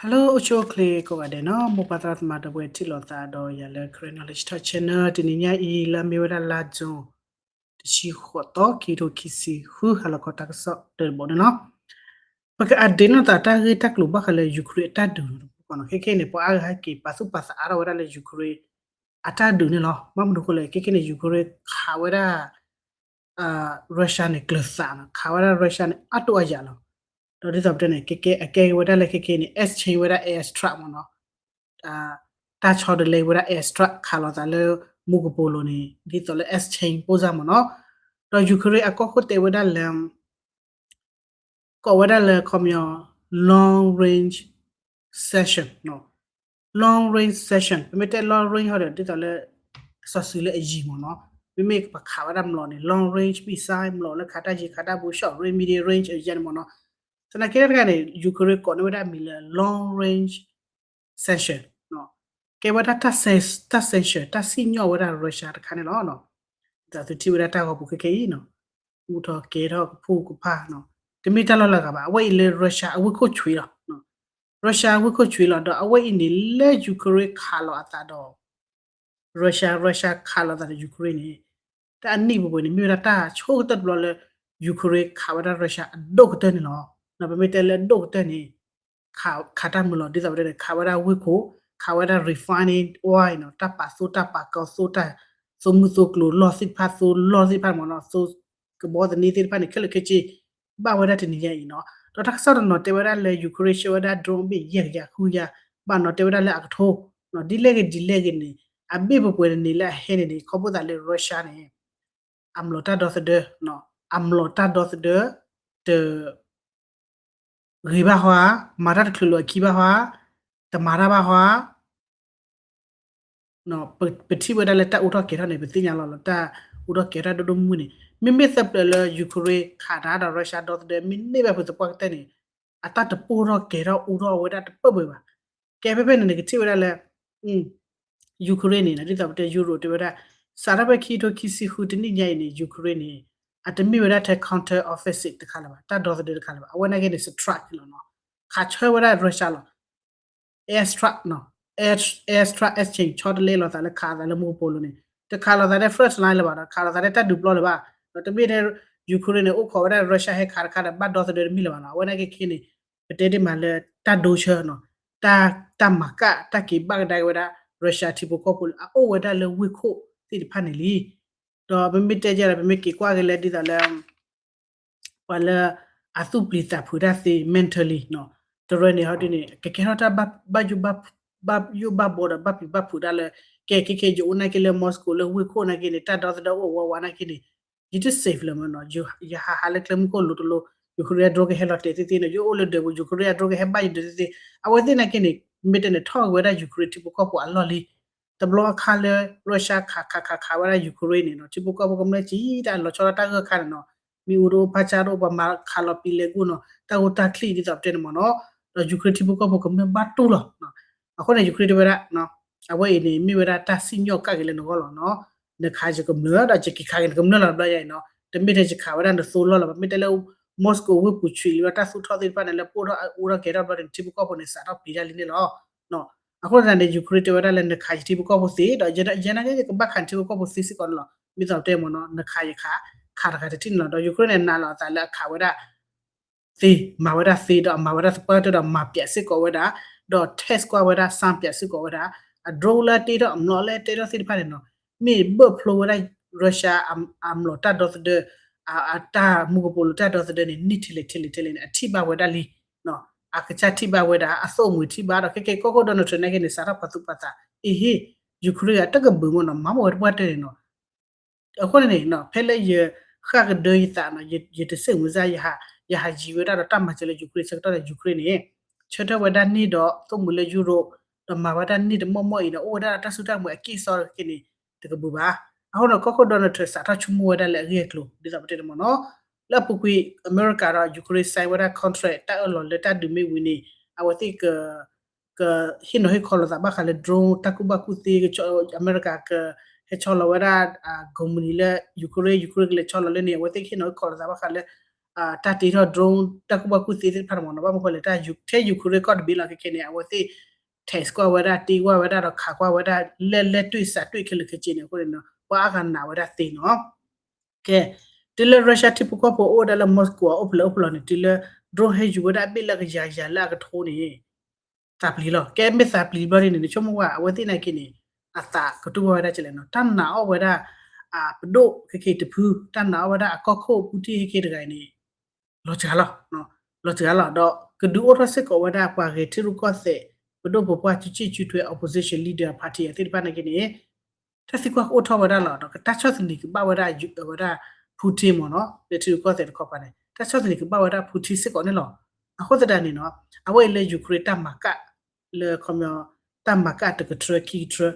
Hello အိၣ်ဆူၣ်အိၣ်ချ့ကိးဂၤဒဲးနီၤ, မိၢ်ပၢ်သရၣ်သမါဒီပုၢ်ဝဲၢ်ထံၣ်လိာ်သးဒီးယၤလၢ Karen Knowledge Talk Channel တနံၤညါအံၤ လၢအမ့ၢ်ဝဲဒၣ်လါ June တဆံဃိးသီ ခံကထိခံဆံဃု ဟါလီၤခီတၢ်ကစီၣ်တၢတဘီန့ၣ်လီၤ. ပက update လိာ်သးတၢ်ဂ့ၢ်တၢ်ကျိၤဘၣ်ဃးလၢ Ukraine အတၢ်ဒုးတပူၤဃီနီၤ. ခဲခဲအံၤန့ၣ် ပှၤအါဂၤဟဲက့ၤပာ်သူၣ်ပာ်သးအါထီၣ်ဝဲဒၣ်လၢ Ukraine အတၢ်ဒုးန့ၣ်လီၤ. ဘၣ်မနုၤအဃိလဲၣ်, ခဲခဲန့ၣ် Ukraine ခးဝဲဒၣ် Russia န့ၣ် ကျၢၤသးနီၤ, ခးဝဲဒၣ် Russia န့ၣ် အါတိၢ်အါယၢ်လီၤ. ဒီးဒ်သိးပတဲန့ၣ် ကဲကဲ အကဲဝဲဒၣ်လၢခဲခဲအံၤန့ၣ် exchange ဝဲဒၣ် airstrike မ့ၢ်နီၤ. တၢ်ဆီတလဲဝဲဒၣ် airstrike ခးလိာ်သးလၢ မူကပိာ်လိၤန့ၣ် ဒ်သိးလၢ exchange ဖိစၢ်မ့ၢ်နီၤ. ဒီး Ukraine အကီၢ်ခိၣ်တဲဝဲဒၣ်လၢ ကိးဝဲဒၣ်လၢ ခီပညီ long range sanction နီၤ, long range sanction ပမ့ၢ်တဲ long range ဟီဒီး ဒ်သိးလၢ စီၤစုၤလၢအယံၤမ့ၢ်နီၤ. မ့မ့ၢ်ပခးဝဲဒၣ်မျိာ်န့ၣ် long range missile မျိာ်လၢခးတၢ်ယံၤခးတၢ်ဘူး short range medium range အယဲန့ၣ်မ့ၢ်နီၤ. သနာ်က့တခါန့ၣ် Ukraine ကိးန့ၢ်ဝဲဒၣ်အမံၤလၢ long range sanction နီၤ, ကဲဝဲဒၣ်တၢ် sanction တၢ်စံၣ်ညီၣ်ဝဲဒၣ် Russia တခါန့ၣ်လီၤ. ဒ်သိးသုထံၣ်ဝဲဒၣ်တၢ်ဂီၤပူၤခဲခဲအံၤနီၤ, အိၣ်ထီၣ်ကဲထီၣ်ကဖှိၣ်ကဖၣ်နီၤ, တမ့ၢ်တၢ်လီၢ်လၢအဂၤဘၣ်. အဝဲအံၤလၢ Russia အဝ့ၢ်ခိၣ်ဆွံလီၤ. Russia အဝ့ၢ်ခိၣ်ဆွံလီၤ. ဒီးအဝဲအံၤန့ၣ်လၢ Ukraine ခးလိာ်အသးဒီး Russia, Russia ခးလိာ်သးဒီး Ukraine န့ၣ် တၢ်အနံၣ်ပူၤပူၤန့ၣ် မ့ၢ်ဝဲဒၣ်တၢ်ဆိကတၢၢ်တဘျီလၢ Ukraine ခးဝဲဒၣ် Russia အဒိၣ်ကတၢၢ်န့ၣ်လီၤ. ပမ့ၢ်တဲလၢအဒိၣ်ကတၢၢ်န့ၣ် ခးတၢ်မုာ်လီၤ ဒ်သိးပတဲန့ၣ် ခးဝဲဒၣ်ဝ့ၢ်ခိၣ်, ခးဝဲဒၣ် refining oil နီၤ, တၢ်ပာ်သိတၢ်ပာ်ကီသိတၢ် သိမုၢ်သိကျိၤလီၢ်သ့ၣ်တဖၣ် သိလီၢ်သ့ၣ်တဖၣ်မ့ၢ်နီၤ, သိကဘီသန့သ့ၣ်တဖၣ်န့ၣ် ခဲလၢာ်ခဲဆ့ ဘၣ်ဝဲဒၣ်တနံၤညါအံၤနီၤ. ဒီးတၢ်ကစီၣ်တနီၤတဲဝဲဒၣ်လၢ Ukraine ဆှၢဝဲဒၣ် drone ဘ့ၣ်ယဲၢ်ကယၤဃုကယၤ, ဘၣ်နီၤတဲဝဲဒၣ်လၢအကထိနီၤ, ဒ်လဲၣ်ဂ့ၤဒ်လဲၣ်ဂ့ၤန့ၣ် အဘ့ၣ်ပှဲၤပှဲၤတန့ၢ်လၢအဟဲန့ၣ်န့ၣ် ခီဖျိသးလၢ Russia န့ၣ် အမျိာ်တၢ်ဒီသဒၢ, အမျိာ်တၢ်ဒီသဒၢ တ ဂ့ၤဘၣ်ဟီဧါ, မၤတၢ်တချုးလၢၤအခံဘၣ်ဟီဧါ, တမၤတၢ်ဘၣ်ဟီဧါ, ပထံၣ်ဝဲဒၣ်လၢတၢ်အူထီၣ်ကဲၤထီၣ်န့ၣ် ပသ့ၣ်ညါလီၤလီၤ တၢ်အူထီၣ်ကဲၤထီၣ်ဒိၣ်ဒိၣ်မုၢ်မုၢ်န့ၣ် မ့မ့ၢ်သၢပျၢၤလၢ Ukraine ခးတၢ်ဒီး Russia ဒီသဒၢ မ့ၢ်န့ၢ်ဘၣ်ဖုးသပှၢ်ကတၢၢ်န့ၣ် အတၢ်တပိၢ်ထီၣ်ကဲၤထီၣ်အူထီၣ်ဝဲဒၣ်တပၢၢ်ပှဲၤဘၣ်. ကဲဖဲဖဲန့ၣ်န့ၣ် ကထံၣ်ဝဲဒၣ်လၢ Ukraine န့ၣ် ဒ်သိးပတဲ Europe တဲဝဲဒၣ် စးထီၣ်ဖဲခံကထိခံဆံဃုတနံၣ်ညါအံၤန့ၣ် Ukraine န့ၣ် အတမ့ၢ်ဝဲဒၣ်ထဲ counter offensive တခါလၢၤဘၣ်, တၢ်ဒီသဒၢတခါလၢၤဘၣ်, အဝဲနာ်က့န့ၣ် strike လီၤနီၤ, ခးဆၢဝဲဒၣ် Russia လီၤ. Airstrike နီၤ, air airstrike exchange ဆီတလဲလိာ်သးလၢခးသးလၢမူကပိာ်လိၤန့ၣ် တခးလိာ်သးထဲ front line လၢၤဘၣ်ဒီး ခးလိာ်သးထဲတၢ်ဒုးပျီလၢၤဘၣ်, ဒီးတမ့ၢ်ထဲ Ukraine န့ၣ် အိၣ်ခိးဝဲဒၣ် Russia ဟဲခးတခါဒီး ဘၣ်ဒီသဒၢတမ့ၢ်လၢၤဘၣ်နီၤ, အဝဲနာ်က့ခဲန့ၣ် ပတဲဒ်မးလၢတၢ်ဒိဆၢနီၤ, တၢ် တၢ်မၤကၣ် တၢ်က့ၤဘၣ်ကဒါက့ၤဝဲဒၣ် Russia ထံဖိကီၢ်ဖိလၢ အအိၣ်ဝဲဒၣ်လၢဝ့ၢ်ခိၣ်သ့ၣ်တဖၣ်န့ၣ်လံ. ဒီးပမ့ၢ်တဲယဲဒီး ပမ့ၢ်က့ၤကွၢ်က့ၤလၢဒ်သိးလၢ ပှၤလၢအသူၣ်ပျံၤသးဖုးတၢ်သ့ mentally နီၤ, တရၢန့ၣ်ဟီဒ်န့ၣ် ကကဲထီၣ်တၢ်ဘၣ်ယိၣ်ဘၣ်ဘီဒီး ဘၣ်ပျံၤဘၣ်ဖုးတၢ်လၢ ကဲခဲခဲ ယအိၣ်နာ်က့လၢ Moscow လၢဝ့ၢ်ခိၣ်နာ်က့န့ၣ် တၢ်ဒီသဒၢအိၣ်ဝးဝးနာ်က့န့ၣ် ယတ safe လၢၤမ့ၢ်နီၤ, ယဟးဟးလၢကျဲမုၢ်ခိၣ်လိၤတလိၤ Ukraine အ drone ကဟဲလီၤတဲာ်သ့သ့နီၤ, ယအိၣ်လၢဒၢးပူၤ Ukraine အ drone ကဟဲဘၣ်ယဒၢးသ့သ့, အဝဲသ့ၣ်နာ်က့န့ၣ် မ့ၢ်တဲန့ၣ် ထီၣ်က့ၤဝဲဒၣ် Ukraine ထံဖိကီၢ်ဖိအလီၢ်လံ. တဘျီအခါလၢ Russia ခးခးခးခးဝဲဒၣ် Ukraine န့ၣ်နီၤ, ထံဖိကီၢ်ဖိကမျၢၢ်စံးတၢ်လီၤဆီဒၣ်တၢ်ဂၢၢ်ခါန့ၣ်နီၤ, မ့ၣ်အူတအိၣ်ဖးဆါတအိၣ် ပှၤမၤခးလီၤပံၤလဲၤကူၣ်နီၤ, တၢ်ဂိၢ်တၢ်ချံၣ်ဒ်သိးပတဲန့ၣ်မ့ၢ်နီၤ, ဒီး Ukraine ထံဖိကီၢ်ဖိကမျၢၢ်ဘၣ်တူၢ်လီၤ. အဃိန့ၣ် Ukraine တဲဝဲဒၣ် အဝဲအံၤန့ၣ် မ့ၢ်ဝဲဒၣ်တၢ်စံၣ်ညီၣ်ကၣ်က့ၤလၢနဂီၢ်လီၤနီၤ, နခးယကမျၢၢ်ဒီးယက့ၤခးက့ၤနကမျၢၢ်လီၤ တဘျီယါအံၤနီၤ, တမ့ၢ်ထဲယခးဝဲဒၣ်နသိလီၢ်လီၤဘၣ်, မ့ၢ်တဲလၢ Moscow ဝ့ၢ်ပူၤဆွံးလံဒီး တၢ်သူၣ်ထီၣ်သ့ၣ်တဖၣ်န့ၣ် လၢပအိၣ်ထီၣ်အူထီၣ်ကဲၤထီၣ်တဘျီန့ၣ် ထံဖိကီၢ်ဖိန့ၣ် စးထီၣ်ပျံၤတၢ်လံန့ၣ်လီၤ. အဃိသတးန့ၣ် Ukraine တဲဝဲဒၣ်လၢနခးယထံဖိကီၢ်ဖိသ့ ဒီးယဲ ယဲနာ်က့ ယကဘၣ်ခးနထံဖိကီၢ်ဖိသ့စ့ၢ်ကီးန့ၣ်လီၤ. မ့ၢ်သိးပတဲမ့ၢ်နီၤ နခးယခး ခးတဂၤတထံၣ်န့ၣ်လီၤ. ဒီး Ukraine န့ၣ် နာ်လီၤအသးလၢအခးဝဲဒၣ်သ့, မၤဝဲဒၣ်သ့ ဒီးမၤဝဲဒၣ်သပှၢ်တၢၢ်ဒီး မၤပျးစ့ၢ်ကီးဝဲဒၣ်, ဒီး test ကွၢ်ဝဲဒၣ် စမ်းပျးစ့ၢ်ကီးဝဲဒၣ် အ drone လၢအတ့ထီၣ် အမျိာ်လၢအတ့ထီၣ်သ့ၣ်တဖၣ်န့ၣ်နီၤ, မ့ၢ်ဘၢၣ်ဖျိဝဲဒၣ် Russia အမျိာ်တၢ်ဒီသဒၢ အတၢ်မူကပိာ်လိၤတၢ်ဒီသဒၢန့ၣ် န့ၢ်ထဲလဲၣ်ထဲလဲၣ်ထဲလဲၣ်န့ၣ် အထံၣ်ဘၣ်ဝဲဒၣ်လံ. အကစၢ်ထံၣ်ဘၣ်ဝဲဒၣ် အသိၣ်အမှံၤထံၣ်ဘၣ်ဒီး ခဲကဲကီၢ်ခိၣ် Donald Trump နာ်က့န့ၣ် စးထီၣ်ပာ်သူၣ်ပာ်သး အ့ဟ့ၣ် Ukraine အတကဘုးမ့ၢ်နီၤ မၤမ့ၢ်ဝဲတပှၢ်တၢၢ်န့ၣ်နီၤ. အဃိန့ၣ်န့ၣ် ဖဲလၢယဃၣ်ကဒၢယသးနီၤ ယတစ့ၣ်မုာ်စၢ် ယဟးယံၤဝဲဒၣ်ဒီးတၢ်မၤစၢၤလၢ Ukraine ဆၢကတီၢ်ဒီး Ukraine န့ၣ် ဆၢထၢၣ်ဝဲဒၣ်န့ၢ်ဒီးသိၣ်မှံၤလၢ Europe ဒီးမၤဝဲဒၣ်န့ၢ်တမီၢ်မီၢ်အံၤဒီး အိၣ်ဝဲဒၣ်တၢ်စိတၢ်ကမီၤအက့ၢ်အစီခဲကနံၣ်န့ၣ် တကဘုးဘၣ်. အဃိန့ၣ် ကီၢ်ခိၣ် Donald Trump စးထီၣ်ဆိကမိၣ်ဝဲဒၣ်လၢအဂ့ၢ်အကျိၤ ဒ်သိးပတဲန့ၣ်မ့ၢ်နီၤ. လၢအပူၤကွံာ် အမဲရကၤဒီး Ukraine sign ဝဲဒၣ် contract တၢ်အၢၣ်လီၤလၢတၢ်ဒုးမ့ၢ်ဝံၤန့ၣ် အဝဲသ့ၣ်က ကဟ့ၣ်နီၤဟ့ၣ်ခီလိာ်သးဘၣ်ဃးလၢ drone တၢ်ကူၣ်ဘၣ်ကူၣ်သ့ အမဲရကၤကဟဲဆီလီၤဝဲဒၣ်ကုမ္ပဏီလၢ Ukraine, Ukraine ကလဲၤဆီလီၤလၢန့ၣ် အဝဲသ့ၣ်ကဟ့ၣ်နီၤဟ့ၣ်ခီလိာ်သးဘၣ်ဃးလၢ တၢ်တ့ထီၣ် drone တၢ်ကူၣ်ဘၣ်ကူၣ်သ့သ့ၣ်တဖၣ်န့ၣ်မ့ၢ်နီၤ, ဘၣ်မနုၤဃိလဲၣ် ထဲ Ukraine ကီၢ်တဘ့ၣ်လီၤ ခဲခဲန့ၣ် အဝဲသ့ၣ် test ကွၢ်ဝဲဒၣ် တ့ကွၢ်ဝဲဒၣ်ဒီးခးကွၢ်ဝဲဒၣ် လၢလဲၢ်တွ့ၣ်စးတွ့ၣ်ခဲလၢာ်ခဲဆ့န့ၣ်အဃိန့ၣ် ပှၤအါဂၤနာ်ဝဲဒၣ်သ့နီၤ. ကဲ, တုၤလၢ Russia ထံဖိကီၢ်ဖိအိၣ်ဝဲဒၣ်လၢ Moscow အိၣ်ဖျဲၣ်အိၣ်ဖျဲၣ်လီၤန့ၣ် တုၤလၢ drone ဟဲယူၤဝဲဒၣ်အဘ့ၣ်လၢကယၤကယၤလၢအကထိန့ၣ် သးပျံၤလီၤ. ကဲမ့ၢ်သးပျံၤဘျီဒ်န့ၣ် နဆိကမိၣ်ဝဲ အဝဲသ့ၣ်နာ်က့န့ၣ် အသးကတူၢ်ဘၣ်ဝဲဒၣ်ကလဲၣ်နီၤ, တၢ်နာ်အီၣ်ဝဲဒၣ် ပဒိၣ်ခဲခဲတဖု, တၢ်နာ်အီၣ်ဝဲဒၣ်အကီၢ်ခိၣ် Putin ခဲခဲတဂၤအံၤန့ၣ် လီၤစှၤလီၤ, လီၤစှၤလီၤ ဒီးကဒုးအိၣ်ထီၣ်စ့ၢ်ကီးဝဲဒၣ်ပှၤဂဲၤထံရူၢ်ကီၢ်သဲး ပဒိၣ်ပပှၢ် ကၠူကၠံၣ်ကၠူထွဲ opposition leader party သ့ၣ်တဖၣ်နာ်က့န့ၣ် တၢ်သံကွၢ်ကအိၣ်ထီၣ်ဝဲဒၣ်လီၤ. ဒီးကတၢ်ဆီၣ်သနံးကဘၣ်ဝဲဒၣ် ဝဲဒၣ် Putin မ့ၢ်နီၤ, လၢထံရူၢ်ကီၢ်သဲးတခီပၤန့ၣ် တၢ်ဆီၣ်သနံးကဘၣ်ဝဲဒၣ် Putin စ့ၢ်ကီးန့ၣ်လီၤ. အဃိသတးန့ၣ်နီၤ အဝဲအံၤလၢ Ukraine တၢ်မၤကၣ် လၢခီပညီ တၢ်မၤကၣ်တကထြၢခံကထြၢ,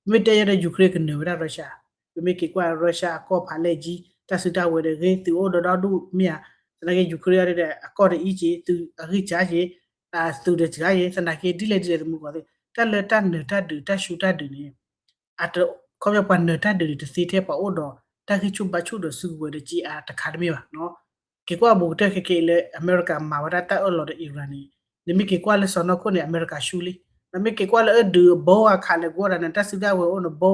မ့ၢ်တဲယဲဒီး Ukraine ကနၢၤဝဲဒၣ် Russia, ပမ့ၢ်က့ၤကွၢ် Russia အကီၢ်ဖးလဲၢ်ကၠံ တၢ်စုတၢ်ဝဲၤဒီးဂ့ၤ သုးအိၣ်ဒီဒီဒူၣ်မ့ၢ်ဧါ, သနာ်က့ Ukraine အီၤဒီး အကီၢ်တအံၤက့ၤ သုးအဂံၢ်စၢ်က့ၤ သုးတစှၤက့ၤ သနာ်က့ ဒ်လဲၣ်ဒ်လဲၣ်သမူကီၢ်သ့ၣ် တၢ်လၢတၢ်နၢၤတၢ်ဒုး တၢ်ဆူးတၢ်ဒုးန့ၣ် ခီပညီပှၤနၢၤတၢ်ဒုးန့ၣ် တသ့ထဲပှၤအိၣ်ဒီး တၢ်ဂံၢ်ဆူၣ်ဘါဆူၣ်ဒီးစုကဝဲၤဒီးက့ၤအါတခါတမ့ၢ်ဘၣ်နီၤ. က့ၤကွၢ်ဘူးကတၢၢ်ခဲခဲအံၤလၢအမဲရကၤမၤဝဲဒၣ်တၢ်အၢၣ်လီၤဒီး Iran န့ၣ် နမ့ၢ်က့ၤကွၢ်လၢစီၢ်နီၤခိၣ်န့ၣ် အမဲရကၤဆူလံ. နမ့ၢ်က့ၤကွၢ်လၢအဒုးအဘီအခးလဲၤကွီၢ်ဒၣ်န့ၣ် တၢ်စုဒၣ်ဝဲအိၣ်နဘီ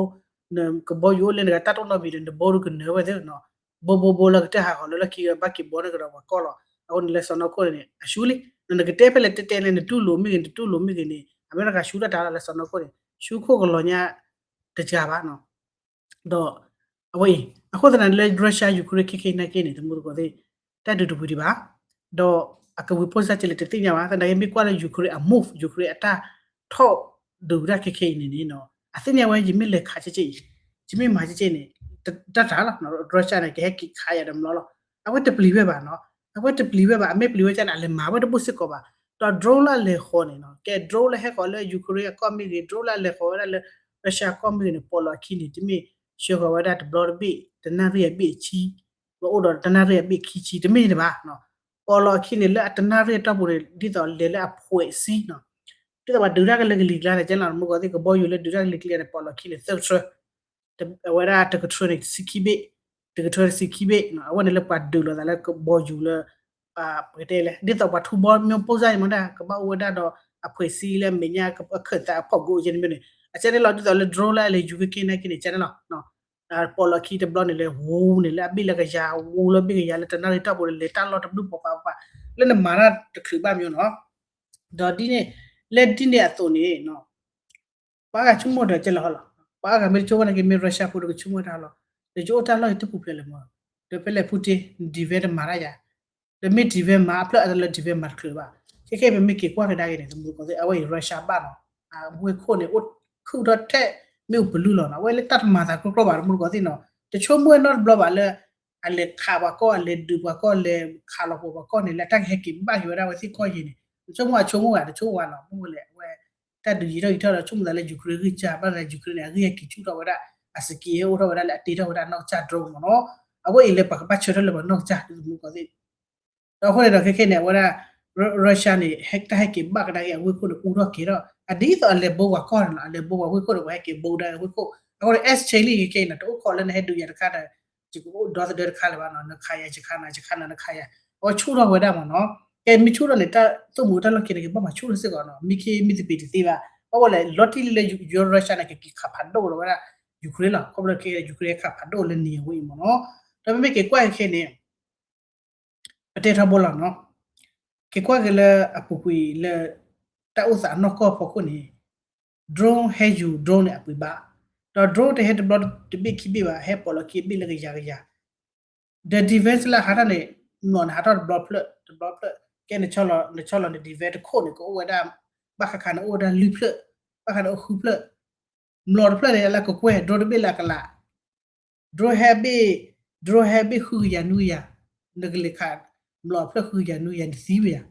နကဘီယူၤအိၣ်လၢနဂၤတၢ်တအိၣ်နီတမံၤဒီး နဘီဒုးကနၢၤဝဲသ့နီၤ. ဘိဘိဘိလၢကတၢၢ်ဟးဂီၤလၢလီၢ်ခံကဘၣ်က့ၤ ဘီန့ၢ်ကဒီးပှၤကီၢ်လီၤ. အဃိန့ၣ်လၢစီၢ်နီၤခိၣ်န့ၣ် အဆူလံ. နကတဲဖဲလဲၣ်တဲတဲလၢနတူၢ်လိာ်မ့ၢ်ဂ့ၤ နတတူၢ်လိာ်မ့ၢ်ဂ့ၤန့ၣ် အမဲရကၤဆူတၢ်တၢ်လီၤလၢစီၢ်နီၤခိၣ်န့ၣ် ဆူခိၣ်ကလီၤညါ တစှၤဘၣ်နီၤ. ဒီးအဝဲအံၤ အဃိသတးန့ၣ်လၢ Russia Ukraine ခဲခဲအံၤနာ်က့န့ၣ် သမူသကိးသ့ၣ် တၢ်ဒုးတဝံၤဒံးဘၣ်, ဒီးအကဝံၤပိၢ်စၢ်ကလဲၣ်တသ့ၣ်ညါဘၣ်. သနာ်က့မ့ၢ်ကွၢ်လၢ Ukraine အ move, Ukraine အတၢ်ထီၣ်ဒုးဝဲဒၣ်ခဲခဲအံၤန့ၣ်န့ၣ် အသ့ၣ်ညါဝဲ ယမ့ၢ်လဲၤခးကဲကဲအံၤ, ယမ့ၢ်မၤကဲကဲန့ၣ် တၢ်တၢ်လီၤ Russia န့ၣ် ကဟဲက့ၤခးယၤဒီးမျိာ်လီၤ. အဝဲတပျံၤဝဲဘၣ်နီၤ, အဝဲတပျံၤဝဲဘၣ်, အမ့ၢ်ပျံၤဝဲကန့ၣ် အလဲၤမၤဝဲတဘူၣ်စ့ၢ်ကီးဘၣ်. ဒီး drone လၢအလဲၤဃီၤန့ၣ်နီၤ, ကဲ drone လၢဟဲဃီၤလၢ Ukraine အကီၢ်မ့ၢ်ဂ့ၤ, drone လၢအလဲၤဃီၤဝဲဒၣ်လၢ Russia အကီၢ်မ့ၢ်ဂ့ၤန့ၣ် ပိာ်လီၤအခံန့ၣ် တမ့ၢ်ဆှၢဃီၤဝဲဒၣ်တဘျီတဘ့ၣ် တနၣ်ရံၣ်အဘ့ၣ်အဆံ, လၢအိၣ်ဒီးတနၣ်ရံၣ်အဘ့ၣ်ခံဆံ တမ့ၢ်န့ၣ်ဘၣ်. ပိာ်လီၤအခံန့ၣ် လၢအတနၣ်ရံၣ်အတီၢ်ပူၤန့ၣ် ဒ်သိးလဲၤလၢအဖှဲးဆံနီၤ, ဒ်သိးပှၤဒုးတၢ်ကလဲၤကလံၤကျါန့ၣ် ကဲလီၤ မုၢ်ကီၢ်သ့ၣ် ကဘီယူၤလၢဒုးတၢ်ကလဲၤကလံၤန့ၣ် ပိာ်လီၤအခံန့ၣ် သၢကထြၢ အဝဲဒၣ်တကထြၢန့ၣ် တဆံခံဘ့ၣ်, တကထြၢတဆံခံဘ့ၣ်, အဝဲန့ၣ်လၢပှၤဒုးလိာ်သးလၢကဘီယူၤလၢ ပကတဲလဲၣ် ဒ်သိးပှၤထူဘီမျိာ်ပိၢ်စၢ်အံၤမ့ၢ်ဒၣ် ကဘၣ်အိၣ်ဝဲဒၣ်ဒီးအဖှဲးဆံလၢအမဲာ်ညါအခၢၣ်သးအဖီၣ်ကိးကဲန့ၣ်မ့ၢ်န့ၣ် အကဲန့ၣ်လီၤ. ဒ်သိးလၢ drone လၢအလဲၤယူၤခဲကဲနာ်က့န့ၣ် ကဲန့ၣ်လီၤ. ပိာ်လီၤခံတဘျီန့ၣ်လၢ ဝူၤန့ၣ် လၢအဘ့ၣ်လၢကယၤ ဝူၤလၢဘ့ၣ်ကယၤလၢတနၣ်ရံၣ်တီၢ်ပူၤန့ၣ် လဲၤတၢ်လီၢ်တဘျုးပှၤပှၤပှၤ လၢနမၤတၢ်တချုးဘၣ်မ့ၢ်နီၤ. ဒီးဒ်န့ၣ် လၢဒ်န့ၣ်အသိးန့ၣ် ပှၤဂၤဆိကမိၣ်ဒီးကဲလီၤဟီလီၤ. ပှၤဂၤမ့ၢ်တဆိကမိၣ်နာ်က့ မ့ၢ် Russia ဖိဒီးကဆိကမိၣ်တၢ်လီၤ. ဒီးယအိၣ်တၢ်လီၢ်အံၤတပူၤဖျဲးလၢၤမ့ၢ်, ဒီးဖဲလဲၣ် Putin န defend တမၤတၢ်ယၤ, ဒီးမ့ၢ် defend မၤအဖျၢၣ်အတလၢ defend မၤတချုးဘၣ်. ခဲခဲအံၤပမ့ၢ်က့ၤကွၢ်ကဒါက့ၤန့ၣ် သမူသကိးသ့ၣ် အဝဲအံၤ Russia ဘၣ်နီၤ, အဝ့ၢ်ခိၣ်န့ၣ် အိၣ်ခုၣ်ထီၣ်ထဲ မ့ၣ်အူပလူလီၤနီၤ, အဝဲလၢတၢ်တမၤသးကျိကျိဘၣ် သမူသကိးသ့ၣ်နီၤ, တဆိကမိၣ်နီတဘျီဘၣ်လၢ အလဲၤခးပှၤကီၢ် အလဲၤဒုးပှၤကီၢ် လဲၤခးလီၤပှၤပှၤကီၢ်န့ၣ် လၢအတၢ်ကဟဲက့ၤဘၣ်က့ၤဝဲဒၣ်အဝဲသ့ၣ်ကီၢ်ယံၤန့ၣ် တဆိကမိၣ်အဆိကမိၣ်ဂၤ တဆိကမိၣ်ဝဲနီၤ, မ့ၢ်ဝဲလဲၣ် အဝဲ တၢ်ဒုးယံၤထီၣ်ယံၤထီၣ်ဒီး ဆိကမိၣ်သးလၢ Ukraine ဂံၢ်စၢ် ဘၣ်သးလၢ Ukraine န့ၣ် အဂံၢ်ဟဲက့ၤဆူၣ်ထီၣ်ဝဲဒၣ် အစက့ဟဲအိၣ်ထီၣ်ဝဲဒၣ်လၢအတ့ထီၣ်ဝဲဒၣ်နီၢ်ကစၢ် drone မ့ၢ်နီၤ, အဝဲအံၤလၢပှၤကဘၣ်ဆၢထၢၣ်လၢပှၤနီၢ်ကစၢ် သမူသကိးသ့ၣ် ဒီးအဃိန့ၣ်ဒီးခဲခဲန့ၣ် အဝဲဒၣ် Russia န့ၣ် တၢ်ဟဲက့ၤဘၣ်ကဒါက့ၤအဝ့ၢ်ခိၣ်န့ၣ် အူထီၣ်က့ၤထီၣ် အဒ်သိးအလဲၤဘိပှၤကီၢ်န့ၣ်လီၤ, အလဲၤဘိပှၤဝ့ၢ်ခိၣ်န့ၣ် ပှၤဟဲက့ၤဘိဒၣ်ဝ့ၢ်ခိၣ်, အဃိန့ၣ် အၢၣ်စ့လံခဲခဲအံၤနီၤ တအိၣ်ခိးလၢနဟဲဒုးယၤတခါဒီး ယကအိၣ်ဒီသဒၢတခါလၢၤဘၣ်နီၤ, နခးယၤ ယခးနၤ ယခးနၤ နခးယၤ, အဝဲဆူၣ်ထီၣ်ဝဲဒၣ်မ့ၢ်နီၤ, ကဲမ့ၢ်ဆူၣ်ထီၣ်န့ၣ် တၢ်သိၣ်မုာ်တၢ်လီၢ်ခံန့ၣ် ကဘၣ်မၤဆူၣ်ထီၣ်စ့ၢ်ကီးနီၤ, မ့ၢ်ခ့မ့ၢ်သပ့ၤတသ့ဘၣ်, ဘၣ်ဝဲလဲၣ် လီၤတံၢ်လံလၢ Russia န့ၣ် ကက့ၤခးဖးဒိၣ်လီၤဝဲဒၣ် Ukraine လီၤ, ခီဖျိခဲ Ukraine ဟဲခးဖးဒိၣ်လၢနံၤအဝဲအံၤမ့ၢ်နီၤ, ဒီးမ့မ့ၢ်က့ၤကွၢ်ခဲခဲန့ၣ် ပတဲထီဘိလီၤနီၤ, က့ၤကွၢ်က့ၤလၢအပူၤကွံာ်လၢ တၢ်အိၣ်သးအနီၢ်ကီၢ်ဖီခိၣ်န့ၣ် drone ဟဲယူၤ drone န့ၣ်အပှ့ၤဘၣ်, ဒီး drone တဟဲတဘျီတဘ့ၣ်ခံဘ့ၣ်ဘၣ်, ဟဲပိာ်လီၤခံဘ့ၣ်လၢကယၤကယၤ, ဒီး defense လၢဟးထီၣ်န့ၣ် မျိာ်န့ၣ်ဟးထီၣ်တဘျီဖျၢၣ် တဘျီဖျၢၣ်, ကဲနဆီလီၤ နဆီလီၤန့ၣ် defense တခိၣ်န့ၣ် ကအိၣ်ဝဲဒၣ် ဘၣ်ဃးခါန့ၣ်အိၣ်ဝဲဒၣ်လွံၢ်ဖျၢၣ်, ဘၣ်ဃးန့ၣ်အိၣ်ဃုဖျၢၣ်, မျိာ်တဖျၢၣ်န့ၣ် လၢကကွဲၢ် drone တဘ့ၣ်လၢအကလး drone ဟဲဘ့ၣ် drone ဟဲဘ့ၣ်ဃုကယၤနွံကယၤ, နကလဲၤခး မျိာ်ဖျၢၣ်ဃုကယၤနွံကယၤ နသံဝဲယၤ,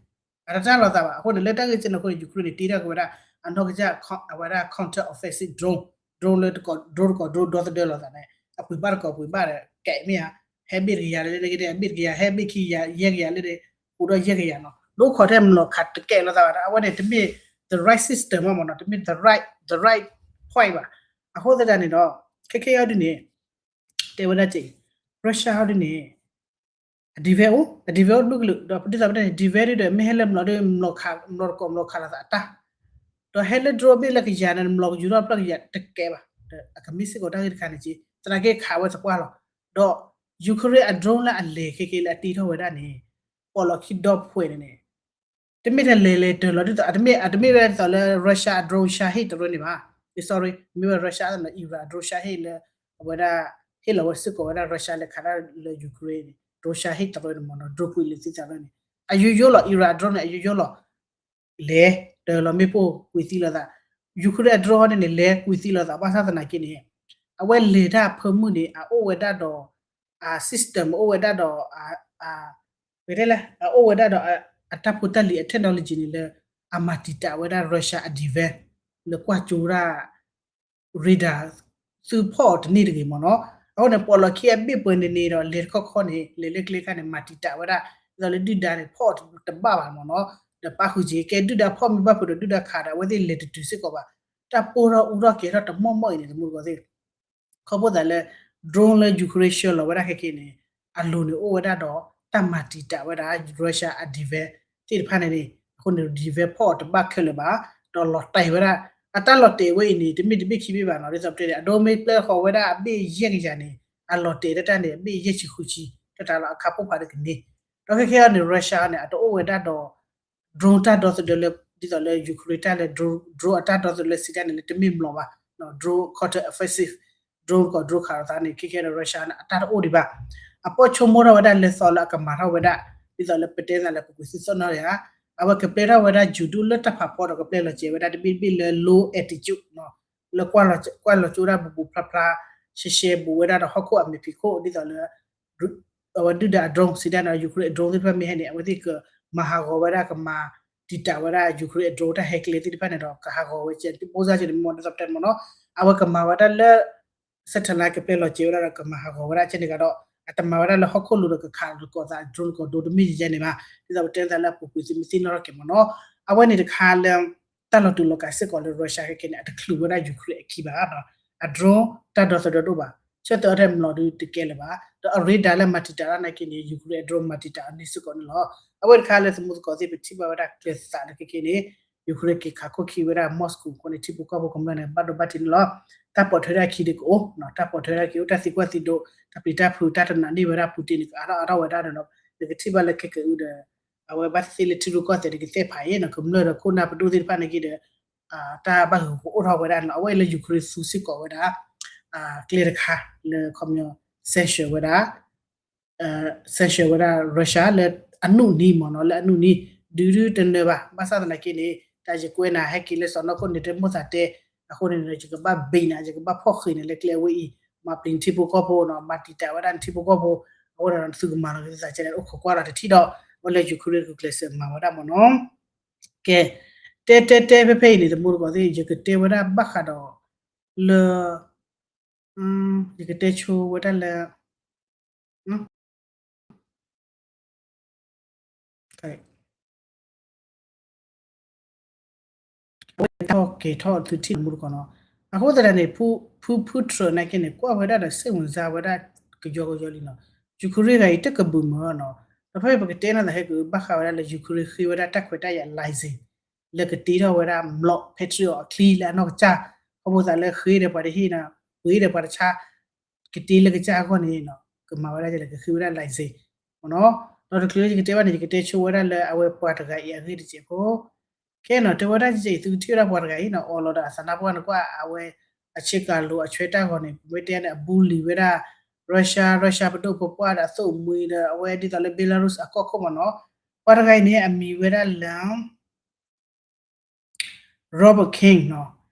အတတၢ်လိာ်သးဘၣ်. အဃိန့ၣ် လၢတၢ်ဂ့ၢ်ကဲန့ၣ်အဃိန့ၣ် Ukraine န့ၣ် တ့ထီၣ်က့ၤဝဲဒၣ် အနီၢ်ကစၢ် အဝဲဒၣ် counter offensive drone, drone လၢတကိး drone တကိး drone ဒီသဒၢလိာ်သးန့ၣ် အပှ့ၤဘၣ်တကိးပှ့ၤဘၣ်ဒီး ကဲမ့ၢ်ဧါ, ဟဲဘ့ၣ်တကယၤလၢ အဘ့ၣ်တကယၤ ဟဲဘ့ၣ်ခံကယၤ ယဲၢ်ကယၤလၢ အိၣ်ဒီးယဲၢ်ကယၤနီၤ, ဒိၣ်ခိးထဲမျိာ်ခးတကဲလိာ်သးဘၣ်ဒီး အဝဲန့ၣ် တမ့ၢ် the right system ဘၣ်မ့ၢ်နီၤ, တမ့ၢ် the right, the right point ဘၣ်. အဃိသတးန့ၣ်ဒီး ခဲခဲအံၤဒ်န့ၣ် တဲဝဲဒၣ်က့ Russia အံၤဒ်န့ၣ် အ defense အိၣ် အ defense အိၣ်တဘျုးကလုာ် ဒီးဒ်သိးပတဲန့ၣ် defense ဒီး မ့ၢ်ဟဲလၢမျိာ်ဒီးမျိာ်ခး မျိာ်တကိးမျိာ်ခးလိာ်သးအတၢ် ဒီးဟဲလၢ drone ဘ့ၣ်လၢကယၤန့ၣ် မျိာ်ကယူၤထီၣ်ဖျၢၣ်ကယၤတကဲဘၣ် ဒီးအကမ့ၢ်စ့ၢ်ကီးတၢ်ဂ့ၢ်တခါန့ၣ်က့ သနာ်က့ခးဝဲသပှၢ်လီၤ. ဒီး Ukraine အ drone လၢအလဲၤခဲက့လၢအတ့ထီၣ်ဝဲဒၣ်န့ၣ် ပိာ်လီၤခံဒီဖှဲးန့ၣ်န့ၣ် တမ့ၢ်တလဲၤလဲၤတၢၤလီၤဒ်သိး အတမ့ၢ် အတမ့ၢ်ဝဲဒ်သိးလၢ Russia အ drone Shahed တရၢန့ၣ်ဘၣ်. အ sorry မ့ၢ်ဝဲ Russia အ Iran အ drone Shahed လၢ အဝဲဒၣ် ဟ့ၣ်လီၤဝဲစ့ၢ်ကီးဝဲဒၣ် Russia လဲၤခးတၢ်လၢ Ukraine န့ၣ် drone Shahed တရၢန့ၣ်မ့ၢ်နီၤ drone ကွံာ်လၢသံသးရၢန့ၣ် အယိယိလီၤ Iran အ drone န့ၣ် အယိယိလီၤ လဲၤတၢၤလီၤမ့ၣ်ပိၢ်ကွံာ်သံလိာ်သး Ukraine အ drone ဟီန့ၣ်န့ၣ် လဲၤကွံာ်သံလိာ်သး ဘၣ်ဆၣ်သနာ်က့န့ၣ် အဝဲလဲၤတၢ်အဖၢမုၢ်န့ၣ် အအိၣ်ဝဲဒၣ်ဒီး အ system အိၣ်ဝဲဒၣ်ဒီး အ ပတဲလဲၣ် အအိၣ်ဝဲဒၣ်ဒီး အတၢ်ဖိတၢ်လံၤအ technology န့ၣ်လၢ အမၤတံာ်တာ်ဝဲဒၣ် Russia အ defense လၢကွၢ်ကၠိဝဲဒၣ် radar သုဖီၣ်အီၤတန့ၢ်တဂ့ၤမ့ၢ်နီၤ. အဃိန့ၣ် ပိာ်လီၤခံအဘ့ၣ်ပှဲၤန့ၣ်န့ၣ်ဒီး လဲၤတခီခီန့ၣ် လဲၤလၢကျဲခါန့ၣ် မၤတံာ်တာ်ဝဲဒၣ် ဒ်သိးလၢဒုၣ်ဒါန့ၣ် ဖီၣ်အီၤတဘၣ်ဘၣ်မ့ၢ်နီၤ. ဒီးပာ်ဃုာ်က့ၤ ကဲဒုၣ်ဒါဖီၣ်မ့ၢ်ဘၣ်ဖုးဒီးဒုၣ်ဒါခးဒီး အဝဲသ့ၣ်လဲၤတတုၤစ့ၢ်ကီးဘၣ်. တၢ်ပိၢ်ထီၣ်အူထီၣ်ကဲၤထီၣ်တမီၢ်မီၢ်အံၤန့ၣ် တမူတကိးသ့ၣ် ခီဖျိသးလၢ drone လၢ Ukraine ဆှၢလီၤဝဲဒၣ်ခဲက့န့ၣ် အလိၤန့ၣ်အိၣ်ဝဲဒၣ်ဒီး တၢ်မၤတံာ်တာ်ဝဲဒၣ် Russia အ defense သ့ၣ်တဖၣ်န့ၣ်န့ၣ် အဃိန့ၣ် defense ဖီၣ်အီၤတဘၣ်ခဲလၢာ်ဘၣ် ဒီးလီၤတဲာ်ဝဲဒၣ် အတၢ်လီၤတဲာ်ဝဲအံၤန့ၣ် တမ့ၢ်တဘ့ၣ်ခံဘ့ၣ်ဘၣ်နီၤ ဒ်သိးပတဲန့ၣ် အဒိမ့ၢ်ပျဲဃီၤဝဲဒၣ်အဘ့ၣ်ယဲၢ်ကယၤန့ၣ် အလီၤတဲာ်တၢ်တၢ်န့ၣ် အဘ့ၣ်ယဲၢ်ဆံဃုဆံ တၢ်တၢ်လီၤအခါပိၢ်ဖးဒိၣ်ကန့ၢ် ဒီးခဲခဲအံၤန့ၣ် Russia န့ၣ် အတအိၣ်ဝဲဒၣ်ဒီး drone တၢ်ဒီသဒၢလၢ ဒ်သိးလၢ Ukraine တၢ်လၢ drone အတၢ်ဒီသဒၢလၢစံးတၢ်န့ၣ်လၢတမ့ၢ်မျိာ်ဘၣ် drone counter offensive drone ကီး drone ခးလိာ်သးန့ၣ် ခဲခဲဒီး Russia န့ၣ် အတၢ်တအိၣ်ဒံးဘၣ်. အပိာ်ဆိကမိၣ်ထီၣ်ဝဲဒၣ်လၢသီလၢအကမၤထီၣ်ဝဲဒၣ် ဒ်သိးလၢပတဲသးလၢပကွံာ်သုသီၣ်နီၣ်ယါ အဝဲကပျဲထီၣ်ဝဲဒၣ် ယူၤဒူၣ်လၢတၢ်ဖးဖီဒီးကပျဲလီၤစဲၤဝဲဒၣ်တဘ့ၣ်တဘ့ၣ်လၢ low altitude လၢကွၢ်လီၤကၠိဝဲဒၣ်ဘူးဘူးဖျါဖျါ ရှဲရှဲဘူးဝဲဒၣ်ဒီးဟီၣ်ခိၣ်အမဲာ်ဖံးခိၣ် ဒ်သိးလၢ အဝဲဒုၣ်ဒါ drone စံးတၢ်န့ၣ် Ukraine drone သ့ၣ်တဖၣ်မ့ၢ်ဟဲန့ၣ် အဝဲသ့ၣ်ကမၤဟးဂီၤဝဲဒၣ် ကမၤတံာ်တာ်ဝဲဒၣ် Ukraine drone တၢ်ဟဲကျဲသ့ၣ်တဖၣ်န့ၣ်ဒီး ကဟးဂီၤဝဲကဲ ဒ်သိးပတဲမ့ၢ်နီၤ အဝဲကမၤဝဲဒၣ်လၢ satellite ကပျဲလီၤစဲၤဝဲဒၣ်ဒီး ကမၤဟးဂီၤဝဲဒၣ်ကဲန့ၣ်ကဒီး အတမၤဝဲဒၣ်လၢဟီၣ်ခိၣ်လိၤဒီးကခးလိာ်သး drone ကီးဒိတမ့ၢ်ယဲန့ၣ်ဘၣ် ဒ်သိးပတဲသးလၢအပူၤကွံာ်သုမ့ၢ်သ့ၣ်နီၣ်ထီၣ်ကဲမ့ၢ်နီၤ အဝဲန့ၣ်တခါလၢ တၢ်လီၤတူာ်လီၤကာ်စ့ၢ်ကီးလၢ Russia ခဲကဲန့ၣ် အတချုးဝဲဒၣ် Ukraine အခံဘၣ် အ drone တၢ်ဒီသဒၢတအိၣ်ဘၣ် ဆၢတဲာ်အီၤထဲမျိာ်ဒုတကဲလၢၤဘၣ် ဒီးအ radar လၢမၤတံာ်တာ်တၢ်နာ်က့န့ၣ် Ukraine drone မၤတံာ်တာ်အန့ၣ်စ့ၢ်ကီးန့ၣ်လီၤ. အဝဲတခါလၢသမူသကိးသ့ၣ်ပထံၣ်ဘၣ်ဝဲဒၣ်ကျဲသးလၢခဲကဲန့ၣ် Ukraine က့ၤခးခိၣ်ခံဝဲဒၣ် Moscow အဃိန့ၣ် ထံဖိကီၢ်ဖိကမျၢၢ်န့ၣ် ဘၣ်ဒိဘၣ်ထံးန့ၣ်လီၤ. တၢ်ပိာ်ထွဲဒၣ်ခံဒုကအိၣ် တၢ်ပိာ်ထွဲဒၣ်က့ၤအိၣ် တၢ်သံကွၢ်သံဒိး တၢ်ပျံၤတၢ်ဖုး တၢ်တနာ်န့ၢ်ဝဲဒၣ် Putin န့ၣ် ကအါထီၣ်အါထီၣ်ဝဲဒၣ်ဒီး နကထံၣ်ဘၣ်လၢခဲကအုဒီး အဝဲဘၣ်သ့ၣ်သ့ၣ်လၢထံရူၢ်ကီၢ်သဲးန့ၣ် ကသဲၣ်ဖးအံၤနီၤ ကမျၢၢ်ဒီးခိၣ်နၢ်ပဒိၣ်သ့ၣ်တဖၣ်န့ၣ်က့ဒီး တၢ်ဘၣ်ဂုာ်ကအိၣ်ထီၣ်ဝဲဒၣ်န့ၣ်လီၤ. အဝဲအံၤလၢ Ukraine သူစ့ၢ်ကီးဝဲဒၣ် ကျဲတခါလၢခီပညီ sanction ဝဲဒၣ် sanction ဝဲဒၣ် Russia လၢအနုၣ်နံၤမ့ၢ်နီၤ လၢအနုၣ်နံၤ ဒုဒုတနၢၤဘၣ် ဘၣ်ဆၣ်သနာ်က့န့ၣ် တၢ်ယကွဲနၤဟဲက့ၤလၢစီၤနီၢ်ခိၣ်န့ၣ် တမိၣ်သးတဲ အဃိန့ၣ် ယကဘၣ်ဘံးနၤ ယကဘၣ်ဖီၣ်ဃံးနၤလၢကျဲအဝဲအံၤ မၤပျံၤနထံဖိကီၢ်ဖိနီၤ မၤတံာ်တာ်ဝဲဒၣ်နထံဖိကီၢ်ဖိ အဃိန့ၣ် နသုကမၤလီၤက့ၤသုသးကဲန့ၣ် အိၣ်ခိးကွၢ်လီၤတထံၣ်ဒီး အဝဲလၢ Ukraine ကကျဲးစၢးမၤဝဲဒၣ်မ့ၢ်နီၤ ကဲ တဲတဲတဲဖဲဖဲအံၤန့ၣ် တမူတကိးသ့ၣ် ယကတဲဝဲဒၣ်ဘၣ်ဃးဒီး လၢ ယကတဲဆိဝဲဒၣ်လၢ ထီၣ်ကဲၤထီၣ်သုထံၣ်မူတကိးနီၤ အဃိသတးန့ၣ် ဖုဖုထြၢၣ်နာ်က့န့ၣ် ကွၢ်ဝဲဒၣ်ဒီးစိတ်ဝင်စားဝဲဒၣ်ကယီကယီလံနီၤ Ukraine ဂၤအံၤတကဘုၣ်မၢနီၤ ဒီးဖဲပကတဲနီၤသးဟဲကဘၣ်ဃးဝဲဒၣ်လၢ Ukraine ဃ့ဝဲဒၣ်တၢ်ခွဲးတၢ်ယာ် license လၢကတ့ထီၣ်ဝဲဒၣ်မျိာ် Patriot အချံလၢအနီၢ်ကစၢ် ခီဖျိသးလၢဃ့ဒီးပှၤတဟ့ၣ်နီၤ ပှ့ၤဒီးပှၤတဆါ ကတ့လၢကစၢ်အဂီၢ်န့ၣ် ကမၤဝဲဒၣ်ကလဲၣ် ကဃ့ဝဲဒၣ် license မ့ၢ်နီၤ ဒီးတချုးလၢယကတဲဘၣ်န့ၣ် ယကတဲဆိဝဲဒၣ်လၢအဝဲပှၤတဂၤအံၤအဂ့ၢ်တစဲးဖိ ခဲနီၤ တဲဝဲဒၣ်ကဲအံၤ သုကထံၣ်ဝဲဒၣ်ပှၤတဂၤအံၤနီၤ အီလီၤဒီးအသးနါပှၢ်နကွၢ် အဝဲ အဆ့ကၤလိၤအဆွဲတၢ်ဂီၤန့ၣ် ပမ့ၢ်တဲန့ၣ် အ bully ဝဲဒၣ် Russia Russia ပဒိၣ်ပပှၢ်ဒီးအသိၣ်မှံဒီး အဝဲဒ်သိးလၢ Belarus အကီၢ်ခိၣ်မ့ၢ်နီၤ ပှၤတဂၤအံၤန့ၣ် အမံၤဝဲဒၣ်လၢ Robert King နီၤ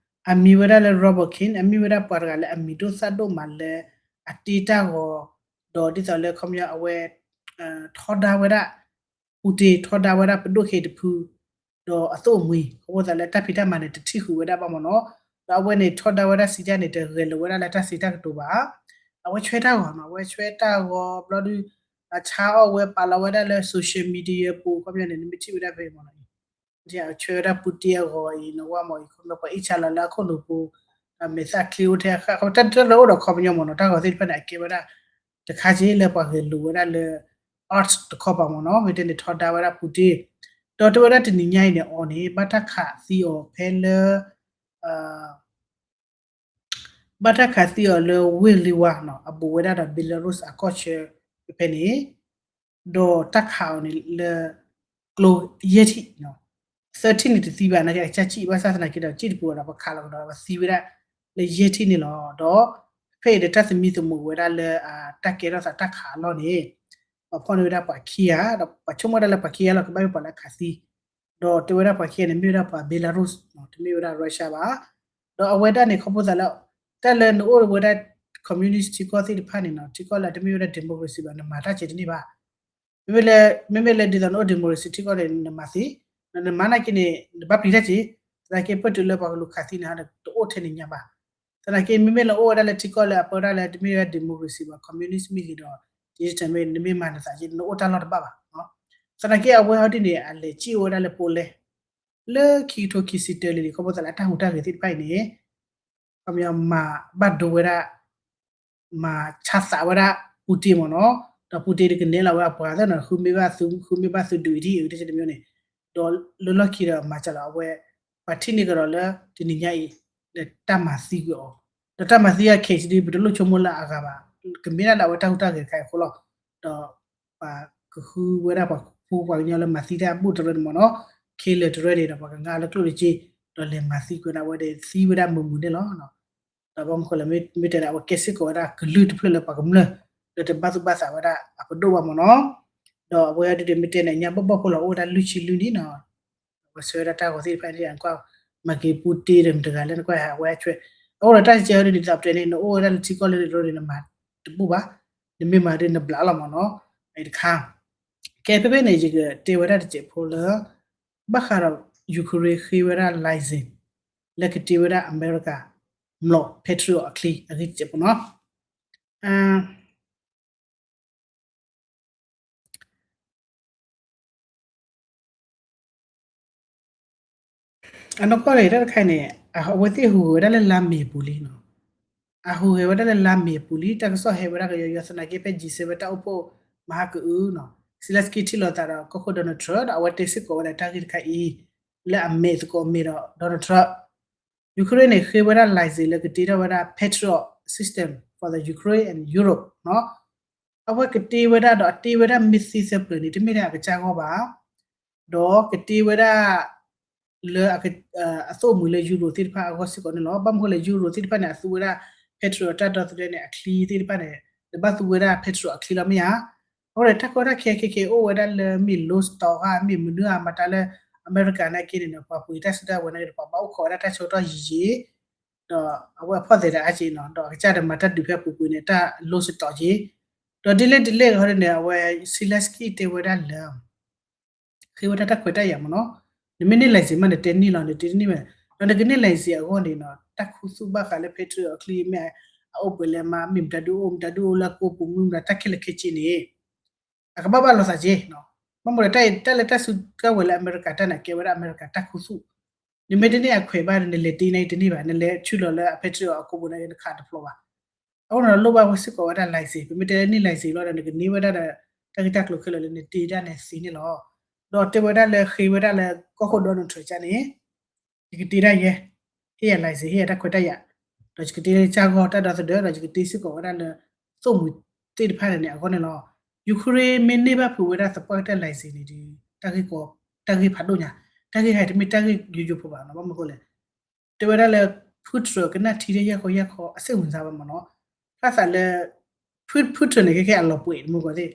အမံၤဝဲဒၣ်လၢ Robert King အမ့ၢ်ဝဲဒၣ်ပှၤတဂၤလၢအမံၤဒိၣ်သၣ်ဒိၣ်မးလၢ အတ့တၢ်ဂီၤ ဒီးဒ်သိးလၢခီပညီအဝဲ ထီဒါဝဲဒၣ် Putin ထီဒါဝဲဒၣ်ပဒိၣ်ခဲအံၤတဖု ဒီးအသိၣ်အမှံၤ ခီဖျိသးလၢတၢ်ဖံးတၢ်မၤန့ၣ် တထံၣ်ဃုာ်ဝဲဒၣ်ဘၣ်မ့ၢ်နီၤ ဒီးအဝဲန့ၣ်ထီဒါဝဲဒၣ်စံးတၢ်န့ၣ် တဂဲၤလိာ်ဝဲဒၣ်လၢတၢ်စံးတၢ်ကတိၤဘၣ် အဝဲဆွဲတၢ်ဂီၤနီၤ အဝဲဆွဲတၢ်ဂီၤဘျီဒုး အဆါအီၣ်ဝဲပာ်လီၤဝဲဒၣ်လၢ social media ပူၤ ခီပညီန့ၣ် နမ့ၢ်ထံၣ်ဝဲဒၣ်ဖဲမ့ၢ်နီၤ အဆွဲဝဲဒၣ် Putin အဂီၤအံၤ နဝဲမ့ၢ်အံၤ ခီပညီပှၤအ့ၣ်ဆါလီၤလၢအခိၣ်လိၤပူၤ မဲာ်သၣ်ချ့အိၣ်ထဲအခါ တၢ်တၢ်လၢအိၣ်ဒီးခီပညီမ့ၢ်နီၤ တၢ်ဂီၤသ့ၣ်တဖၣ်န့ၣ် အကဲဝဲဒၣ် တခါက့လၢပှၤဂဲၤလိာ်ဝဲဒၣ်လၢ arts တခီပၤမ့ၢ်နီၤ, မ့ၢ်တဲန့ၣ် ထီဒါဝဲဒၣ် Putin, ဒီးတဲဝဲဒၣ်တနံၤညါအံၤန့ၣ်အီၤန့ၣ် ဘၣ်တၢ်ခးသံအီၤဖဲလၢ ဘၣ်တၢ်ခးသံအီၤလၢ ဝ့ၢ်လ့ဝါနီၤ, အဘူးဝဲဒၣ်ဒီး Belarus အကီၢ်ဆၢဖဲန့ၣ်, ဒီးတၢ်ခးအီၤန့ၣ်လၢ ကျိယဲၢ်ထံၣ်နီၤ, သၢထံၣ်န့ၣ်တသံဘၣ်, နာ်က့အကစၢ်စံၣ်ဘၣ်ဆၣ်သနာ်က့ဒီး စံၣ်တပူၤဒီး ပှၤခးလီၤကဒီး ပှၤသံဝဲဒၣ်လၢယဲၢ်ထံၣ်န့ၣ်လီၤ. ဒီးဖဲအံၤဒီး တၢ်သမံသမိးဝဲဒၣ်လၢ တၢ်ကဲထီၣ်သးတၢ်ခးအလီၢ်န့ၣ် ပှၤဖီၣ်န့ၢ်ဝဲဒၣ်ပှၤခံဂၤ, ဒီးပှၤဆိကမိၣ်ဝဲဒၣ်လၢပှၤခံဂၤလီၤ ကဘၣ်မ့ၢ်ပှၤလၢအခးသံ, ဒီးတဲဝဲဒၣ်ပှၤခံဂၤန့ၣ် မ့ၢ်ဝဲဒၣ်ပှၤ Belarus နီၤ, တမ့ၢ်ဝဲဒၣ် Russia ဘၣ်. ဒီးအဝဲဒၣ်န့ၣ် ခီဖျိသးလၢ တၢ်လၢနအိၣ်ဝဲဒၣ် communist ထံကီၢ်သ့ၣ်တဖၣ်န့ၣ်နီၤ, ထံကီၢ်လၢတမ့ၢ်ဝဲဒၣ် democracy ဘၣ် နမၤတၢ်စဲးတန့ၢ်ဘၣ်. မ့မ့ၢ်လၢ မ့မ့ၢ်လၢဒ်သိးနအိၣ် democracy ထံကီၢ်န့ၣ် နမၤသ့, နမၤနာ်က့န့ၣ် နဘၣ်ပျံၤတၢ်စ့ၢ်, သနာ်က့ပတုၤလၢပှၤကလူၤခးသံန့ၣ် တအိၣ်ထဲန့ၣ်ညါဘၣ်. သနာ်က့ မ့မ့ၢ်လၢအိၣ်ဝဲဒၣ်လၢထံကီၢ်လၢအပၢဒၣ်လၢတမ့ၢ်ဝဲ democracy ဘၣ် communist မ့ၢ်ဂ့ၤဒီး digital မ့ၢ် နမ့ၢ်မၤနသးက့ နအိၣ်တၢ်လီၢ်တဘၣ်ဘၣ်. သနာ်က့အဝဲဟီဒ်န့ၣ် အလဲၤစံၣ်အိၣ်ဝဲဒၣ်လၢ Poland လၢခံကထိခံဆံတၢလံန့ၣ် ခီဖျိသးလၢအတၢ်ဟူးတၢ်ဂဲၤသ့ၣ်တဖၣ်အံၤန့ၣ် ခီပညီမၤဘၣ်ဒိဝဲဒၣ် မၤဆါသးဝဲဒၣ် Putin မ့ၢ်နီၤ, ဒီး Putin န့ၣ်ကနဲလီၤဝဲအပှၤသ့ၣ်နီၤ ဃုမ့ၢ်ဘၣ်သု ဃုမ့ၢ်ဘၣ်သုဒုးအံၤထံၣ်အံၤတမံၤန့ၣ်, ဒီးလၢလီၢ်ခံဒီးမၤစၢၤလီၤအဝဲ ပှၤထံၣ်န့ၢ်ကဒီးလၢတနံၤညါအံၤ လၢတၢ်မၤသံကွံာ်အီၤ, ဒီးတၢ်မၤသံအ case ဒ်ပတလိၣ်ဆိကမိၣ်လၢအဂၤဘၣ်, ကမ့ၢ်ဒၣ်လၢအဝဲတၢ်ဟူးတၢ်ဂဲၤတခါအံၤအဃိလီၤ. ဒီးပှၤကဃုဝဲဒၣ်ပှၤဖိပှၤကညီလၢမၤသံတၢ်အဘူၣ်တရၢန့ၣ်မ့ၢ်နီၤ, ခ့လၢာ်တရၢန့ၣ်ဒီးပှၤကငါလၢကျိၣ်လၢစ့, ဒီးလဲၤမၤသံကွံာ်ဒၣ်ဝဲဒီးသံဝဲဒၣ်မုာ်မုာ်န့ၣ်လီၤ. ဒီးဘၣ်မနုၤဃိလဲၣ် မ့ၢ်တဲန့ၣ် အဝဲကဲစ့ၢ်ကီးဝဲဒၣ်ကလုၢ်တဖျၢၣ်လၢပှၤကမျၢၢ် လၢတဘၣ်သူၣ်ဘၣ်သးဝဲဒၣ်အပဒိၣ်ဘၣ်မ့ၢ်နီၤ, ဒီးအဝဲဒၣ်ဒ်မ့ၢ်တဲန့ၣ် ညါဘီၣ်ဘီၣ်ဖိလီၤ အိၣ်ဝဲဒၣ်လွံၢ်ဆံလွံၢ်နံၣ်နီၤ, အဝဲဆှၢဝဲဒၣ်တၢ်ဂီၤသ့ၣ်တဖၣ်န့ၣ် နကွၢ် မၤက့ၤပူတ့ဒီးမတဂၤလၢနကွၢ်ဟးဝဲအဆွဲ, အအိၣ်ဒီးတၢ်စဲးအီၤဒ်န့ၣ် ဒ်သိးပတဲန့ၣ် နအိၣ်ဝဲဒၣ်လၢထံကီၢ်လၢန့ၣ်တရၢန့ၣ် နမၤတဘူၣ်ဘၣ်, နမ့ၢ်မၤဒ်နဘျးလီၤမ့ၢ်နီၤ, အံၤတခါ ကဲဖဲဖဲန့ၣ် ယကတဲဝဲဒၣ်တစဲးဖိလၢ ဘၣ်ဃးဒီး Ukraine ဃ့ဝဲဒၣ် license လၢကတ့ဝဲဒၣ်အမဲရကၤ မျိာ် Patriot အချံ အဂ့ၢ်တစဲးဖိနီၤ. အနီၢ်ကီၢ်န့ၣ် တၢ်တခါအံၤန့ၣ် အဝဲသ့ၣ်ဟူးဂဲၤဝဲဒၣ်လၢလါမ့ၤအပူၤလံနီၤ, အဟူးဂဲၤဝဲဒၣ်လၢလါမ့ၤအပူၤလံ တၢ်ကစီၣ်ဟဲဝဲဒၣ်ကယီယီသနာ်က့ဖဲ G seven တၢ်အိၣ်ဖှိၣ်မဟါကအုနီၤ, Zelenskyy ထံၣ်လိာ်သးဒီးကီၢ်ခိၣ် Donald Trump ဒီးအဝဲတဲစ့ၢ်ကီးဝဲဒၣ်တၢ်ဂ့ၢ်တခါအံၤ လၢအမဲာ်သကိးအမဲာ်ဒီး Donald Trump, Ukraine န့ၣ် ဃ့ဝဲဒၣ် license လၢကတ့ထီၣ်ဝဲဒၣ် Patriot system for the Ukraine and Europe နီၤ, အဝဲကတ့ဝဲဒၣ်ဒီးအတ့ဝဲဒၣ်မ့ၢ်သ့သၢပျၢၤန့ၣ် တမ့ၢ်ဒၣ်အကစၢ်ဂီၢ်ဘၣ်, ဒီးကတ့ဝဲဒၣ် လၢ အသိၣ်အမှံၤလၢ Euro သ့ၣ်တဖၣ်အဂီၢ်စ့ၢ်ကီးန့ၣ်လီၤ. ဘၣ်မနုၤဃိလဲၣ် Euro သ့ၣ်တဖၣ်န့ၣ် အသူဝဲဒၣ် Patriot တၢ်ဒီသဒၢန့ၣ် အချံသ့ၣ်တဖၣ်န့ၣ် နဘၣ်သူဝဲဒၣ် Patriot အချံလီၤမ့ၢ်ဧါ. အဃိန့ၣ် တၢ်ကီတၢ်ခဲခဲခဲအိၣ်ဝဲဒၣ်လၢမ့ၢ် lost တဂၤ မ့ၢ်မနုၤအမၤတၢ်လၢအမဲရကၤနာ်က့န့ၣ်ဒီး ပှၤပှ့ၤတၢ်စုတၢ်ဝဲၤနာ်က့ဒီး ပှၤဘၣ်အိၣ်ခိးဝဲဒၣ်တၢ်ဆၢကတီၢ်ယံာ်ယံာ် ဒီးအဝဲအဖီၣ်သဲးဒီးအါက့နီၤ ဒီးအကစၢ်ဒီးမၤတၢ်ဒုးဖဲအပူၤကွံာ်န့ၣ် တၢ် lost တဂၤက့ ဒီးဒ်လဲၣ်ဒ်လဲၣ်ဂ့ၤန့ၣ် အဝဲ Zelenskyy တဲဝဲဒၣ်လၢ ဃ့ဝဲဒၣ်တၢ်ခွဲးတၢ်ယာ်မ့ၢ်နီၤ, နမ့ၢ်န့ၢ် license မး နတဲန့ၢ်လီၤ နတဲန့ၢ်ဝဲ, ဒီးနကန့ၢ် license အဂီၢ်န့ၣ်နီၤ တၢ်ခူသူၣ်ဘၣ်ဃးလၢ Patriot အချံမ့ၢ် အအိၣ်ပှဲၤလဲၣ်မး မ့ၢ်မတၤဒုအိၣ် မတၤဒုအိၣ်လၢအကိာ်ပူၤ မ့ၢ်မတၤတၢ်ခဲလၢာ်ခဲဆ့န့ၣ် အကဘၣ်ဘၣ်လိာ်သးက့နီၤ. ဘၣ်မနုၤလဲၣ် တၢ်လၢတၢ်စုကဝဲၤလၢအမဲရကၤတၢ်န့ၣ် ကဲဝဲဒၣ်အမဲရကၤတၢ်ခူသူၣ်, နမ့ၢ်တန့ၢ်အခွဲးဘၣ်ဒီး နလဲၤတ့န့ၢ်တန့ၢ်ဘၣ် နလဲၤဆူၣ်လီၤလၢအ Patriot အကိာ်ပူၤန့ၣ် နခးတဖျိဘၣ်. အဃိန့ၣ်ဒီးလိၣ်ဘၣ်ဝဲစ့ၢ်ကီးဝဲဒၣ် license ပမ့ၢ်တဲန့ၢ် license လီၤဒီး နကန့ၢ်ဝဲဒၣ်ဒီး တၢ်ဂ့ၢ်တၢ်ကျိၤခဲလၢာ်လၢနတ့တၢ်န့ၣ်သ့န့ၣ်လီၤ. ဒီးတဲဝဲဒၣ်လၢဃ့ဝဲဒၣ်လၢကီၢ်ခိၣ် Donald Trump ကန့ၣ် ယကတ့ဒၣ်ယဲ ဟ့ၣ်ယၤ license ဟ့ၣ်ယၤတၢ်ခွဲးတၢ်ယာ်, ဒီးယကတ့လၢကစၢ်ဂီၢ်တၢ်ဒီသဒၢ ဒီးယကတ့စ့ၢ်ကီးဝဲဒၣ်လၢ သိၣ်မှံၤသ့ၣ်တဖၣ်န့ၣ်န့ၣ် အဂီၢ်န့ၣ်လီၤ. Ukraine မ့ၢ်န့ၢ်ဘၣ်ဖုးဝဲဒၣ်သပှၢ်ကတၢၢ် license န့ၣ်ဒီး တၢ်ဂ့ၢ်ကီ တၢ်ဂ့ၢ်ဖးဒိၣ်ညါ, တၢ်ဂ့ၢ်ဟဲတမ့ၢ်တၢ်ဂ့ၢ်ယိယိဖိဘၣ်နီၤ. ဘၣ်မနုၤဃိလဲၣ် တဲဝဲဒၣ်လၢ Putin ကနၣ်ထံထဲယၢ်ခီယၢ်ခီ အစ့ၣ်ဝင်စားဘၣ်မ့ၢ်နီၤ. ဖျါသးလၢ Putin န့ၣ် ခဲခဲအလီၤပှဲၤတမုၢ်ကီၢ်သ့ၣ်,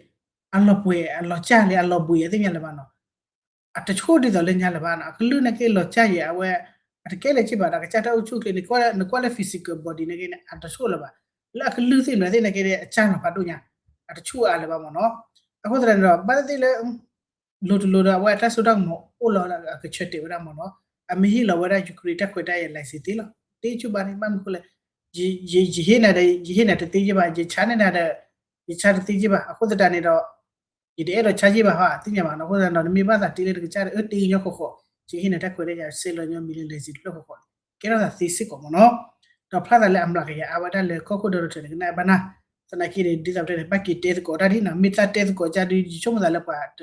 အလီၤပှဲၤ အလီၤကၢ်လံ အလီၤဘှံးအသ့ၣ်ညါလၢၤဘၣ်နီၤ. အတဆိၣ်ဒ်သိးလၢညါလၢၤဘၣ်နီၤ. အကလုၢ်နာ်က့လီၤကၢ်ယဲ အဝဲ အတကဲလၢၤက့ဘၣ်ဒီး ကစၢ်တၢ်အိၣ်ဆူၣ်အိၣ်ချ့န့ၣ် နကွၢ်လၢ physical body နာ်က့န့ၣ် အတဆိၣ်လၢၤဘၣ်. လၢအကလုၢ်သ့ၣ်မတၤသ့ၣ်နာ်က့န့ၣ် အကၢ်လီၤဖးဒိၣ်ညါ, အတဆူၣ်အါလၢၤဘၣ်မ့ၢ်နီၤ. အဃိသတးန့ၣ်ဒီး ဘၣ်သ့ၣ်သ့ၣ်လၢ လိၤတလိၤဒီး အဝဲအတၢ်စိတၢ်ကမီၤအိၣ်လီၤအကဆၢတဲာ်ဝဲဒၣ်မ့ၢ်နီၤ. အမ့ၢ်ဟ့ၣ်လီၤဝဲဒၣ် Ukraine တၢ်ခွဲးတၢ်ယာ် license သ့လီၤ. တ့ဆူၣ်ဘၣ်န့ၣ် ဘၣ်မနုၤဃိလဲၣ်, ယဟ့ၣ်နၤဒီး ယဟ့ၣ်နၤတသ့ယ့ၢ်ဘၣ်, ယဆါန့ၢ်နၤဒီး ယဆါတသ့ယ့ၢ်ဘၣ်. အဃိသတးန့ၣ်ဒီး ယတအဲၣ်ဒိးဆါယ့ၢ်ဘၣ်ဟီ သ့ၣ်ညါဘၣ်နီၤ. အဃိသတးန့ၣ်ဒီး နမ့ၢ်ဘၣ်သးတ့လၢနကစၢ်ဒီး အၢ တ့ကညီဃီဃီ, ယဟ့ၣ်နၤတၢ်ခွဲးတၢ်ယာ် ဆဲးလီၤညီမံၤလၢ license တဖျၢၣ်ဃီဃီန့ၣ် ကဲထီၣ်သးသ့စ့ၢ်ကီးမ့ၢ်နီၤ. ဒီးဖျါသးလၢအမျးကယၤအါဝဲဒၣ်လၢကီၢ်ခိၣ် Donald Trump န့ၣ် ကနၣ်ဘၣ်နၤ, သနာ်က့န့ၣ် ဒ်သိးပတဲန့ၣ် ဘၣ်က့ၤတဲသကိးတၢ်ဒ်နီၤ မ့ၢ်သးတဲသကိးကၢ်ဒုး ယဆိကမိၣ်သးလၢပှၤတ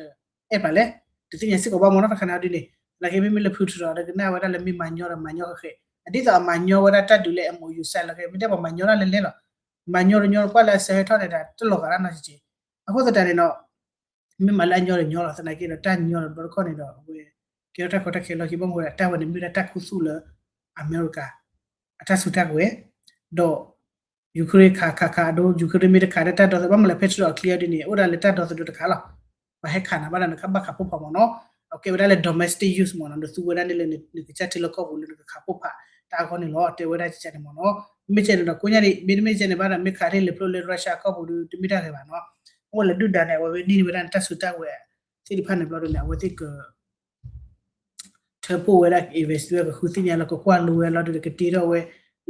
အဲၣ်ပှၤလဲၣ်, တသ့ၣ်ညါစ့ၢ်ကီးဘၣ်မ့ၢ်နီၤ တခါန့ၣ်ဒ်န့ၣ် သနာ်က့မ့မ့ၢ်လၢဖုထရီဒီး ကနၣ်ဝဲဒၣ်လၢမ့ၢ်မၤညီဒီးမၤညီဃဲဃဲ, အဒ်သိးအမၤညီဝဲဒၣ်တၢ်ဒုးလၢ MOU စဲးလီၤဃဲ မ့ၢ်တဲပှၤမၤညီတၢ်လဲၤလဲၤလီၤ, မၤညီတညီကွၢ်လၢအဆၢဟဲထီၣ်န့ၣ်ဒီး တလီၤဂာ်တၢ်နီတစဲး, အဃိသတးန့ၣ်ဒီး မ့ၢ်မၤလၢအညီတညီလီၤ သနာ်က့ဒီးတၢ်ညီလီၤတဘျီတခီၣ်န့ၣ်ဒီး အဝဲ ကဲထီၣ်တၢ်ကီတၢ်ခဲလီၢ်ခံဘၣ်မ့ၢ်ဝဲဒၣ် တၢ်ဝဲန့ၣ်မ့ၢ်ဝဲဒၣ်တၢ်ခူသူၣ်လၢ အမဲရကၤ အတၢ်စုတၢ်ကဝဲၤ, ဒီး Ukraine ခးခးခးအဒိ Ukraine မ့ၢ်တခးဒီးတၢ်ဒီသဒၢ ဘၣ်မနုၤလဲၣ် Patriot အချံအီၤဒ်န့ၣ် အိၣ်ဒၣ်လၢတၢ်ဒီသဒၢတခါလီၤ, ပှၤဟဲခးနၤဘၣ်ဒီးနကဘၣ်ခးပိၢ်ဖးမ့ၢ်နီၤ, အကဲဝဲဒၣ်လၢ domestic use မ့ၢ်နီၤ နသူဝဲဒၣ်န့ၣ်လၢနကစၢ်ထံလီၢ်ကီၢ်ပူၤလၢနကခးပိၢ်ဖးတၢ်အဂီၢ်န့ၣ်လီၤ တဲဝဲဒၣ်ကကန့ၣ်မ့ၢ်နီၤ, မ့ၢ်ကဲန့ၣ်ဒီးကိးညါဒ် မ့တမ့ၢ်ကဲန့ၣ်ဘၣ်ဒီး မ့ၢ်ခးထံၣ်လဲၤဖျိလၢ Russia ကီၢ်ပူၤဒီး တမ့ၢ်တၢ်ဂ့ၤဘၣ်နီၤ, အဃိလၢဒုၣ်ဒါန့ၣ် အဝဲမ့ၢ်န့ၢ်ဝဲဒၣ်နတၢ်စုတၢ်ကဝဲၤသ့ၣ်တဖၣ်န့ၣ်ဘျီဒ်န့ၣ် အဝဲသ့ၣ်က ထၢဖှိၣ်ဝဲဒၣ် က invest ဝဲ ကဃုသ့ၣ်ညါလၢကကွၢ်လိဝဲလီၤဒ်န့ၣ် ကတ့ထီၣ်ဝဲ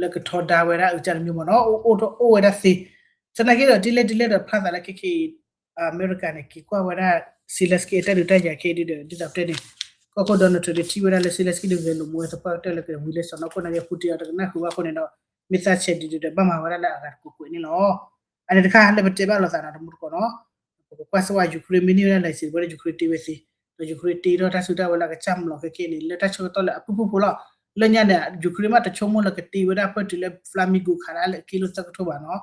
လၢကထီဒါဝဲဒၣ်အုးကၢ်တမံၤမ့ၢ်နီၤ, အိၣ်ဝဲဒၣ်သ့, သနာ်က့ဒီး ဒ်လဲၣ်ဒ်လဲၣ်ဒီး ဖျါသးလၢခဲခဲအံၤ အမဲရကၤန့ၣ် က့ၤကွၢ်ဝဲဒၣ် Zelensky အတၢ်ဒုးတၢ်ယၤခဲအံၤဒ်ဒီး ဒ်သိးပတဲန့ၣ် ကီၢ်ခိၣ် Donald Trump န့ၣ် ထံၣ်ဝဲဒၣ်လၢ Zelensky ဒီးဂဲၤလိာ်မူဝဲသပှၢ်ကတၢၢ်လၢကဝံၤလၢစီၤနီၤခိၣ် သနာ်က့ Putin အီၤတကနၣ်ဃုာ်ဘၣ်အဃိန့ၣ်ဒီး မ့ၢ်သးဆဲးဒ်ဒ်ဒီး ဘၣ်မၤဝဲဒၣ်လၢအဂၤတကွ့ၢ်ကွ့ၢ်န့ၣ်လီၤ. အန့ၣ်တခါလၢပတဲဘၣ်လိာ်သးနီၤ တမူတကိးနီၤ ပကကွၢ်စ့ၢ်ဝဲ Ukraine မ့ၢ်န့ၢ်ဝဲဒၣ် license ဝဲဒၣ် Ukraine တ့ဝဲသ့, ဒီး Ukraine တ့ထီၣ်တၢ်စုတၢ်ဝဲၤလၢအကစၢ်မျိာ်ခဲခဲန့ၣ် လၢတၢ်ဆၢကတီၢ်လၢအဖုၣ်ဖုၣ်ဖိလီၤ. လၢညါန့ၣ် Ukraine မ့ၢ်တဆိကမိၣ်လၢကတ့ဝဲဒၣ်ဖဲတုၤလၢ Flamingo ခးဒၣ်လၢက့လိာ်သၢကထိဘၣ်နီၤ,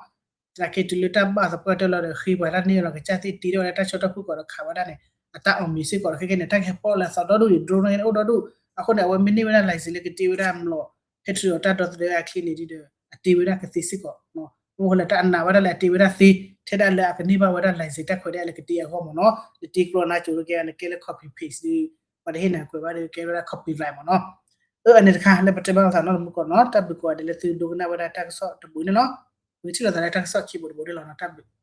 သနာ်က့တုၤလၢတၢ်ဘၣ်သပှၢ်ကတၢၢ်လီၤဒီး ဃ့ပှၤတၢ်န့ၢ်လီၤကစၢ်သ့ၣ်တ့ထီၣ်ဝဲဒၣ်တၢ်ဆၢကတီၢ်ဖုၣ်ကိာ်ဒီးခးဝဲဒၣ်န့ၣ် အတၢ်အီၣ်မ့ၤစ့ၢ်ကီးဒီးခဲခဲန့ၣ် တၢ်ကဟဲပီၣ်လၢအသီဒီဒူၣ်န့ၣ် drone န့ၣ်အိၣ်ဒီဒူၣ်, အဃိန့ၣ် အဝဲမ့ၢ်န့ၢ်ဝဲဒၣ် license လၢကတ့ဝဲဒၣ်မျိာ် Patriot တၢ်ဒီသဒၢအချံန့ၣ်ဒ်ဒီး အတ့ဝဲဒၣ်ကသ့စ့ၢ်ကီး မ့ၢ်လၢတၢ်အနာ်ဝဲဒၣ်လၢအတ့ဝဲဒၣ်သ့ ထဲဒၣ်လၢအကန့ၢ်ဘၣ်ဝဲဒၣ် license တၢ်ခွဲးဒၣ်လၢကတ့အဂီၢ်မ့ၢ်နီၤ, နတ့ကျီနါကိၤကဲ နကဲလၢ copy paste ဒီး ပှၤတဟ့ၣ်နၤကွဲးဘၣ်ဒီး ကဲဝဲဒၣ် copyright မ့ၢ်နီၤ. အၢ အန့ၣ်တခါ လၢပတဲဘၣ်လိာ်သးနီတမူတကိးနီၤ, တၢ်ဘျုးကိးဂၤဒဲးလၢသုဒိကနၣ်ဝဲဒၣ်တၢ်ကစီၣ်တဘိန့ၣ်လီၤ. ပကထံၣ်လိာ်သးလၢတၢ်ကစီၣ်ခံဘိတဘိန့ၣ်လီၤနီၤ, တၢ်ဘျုး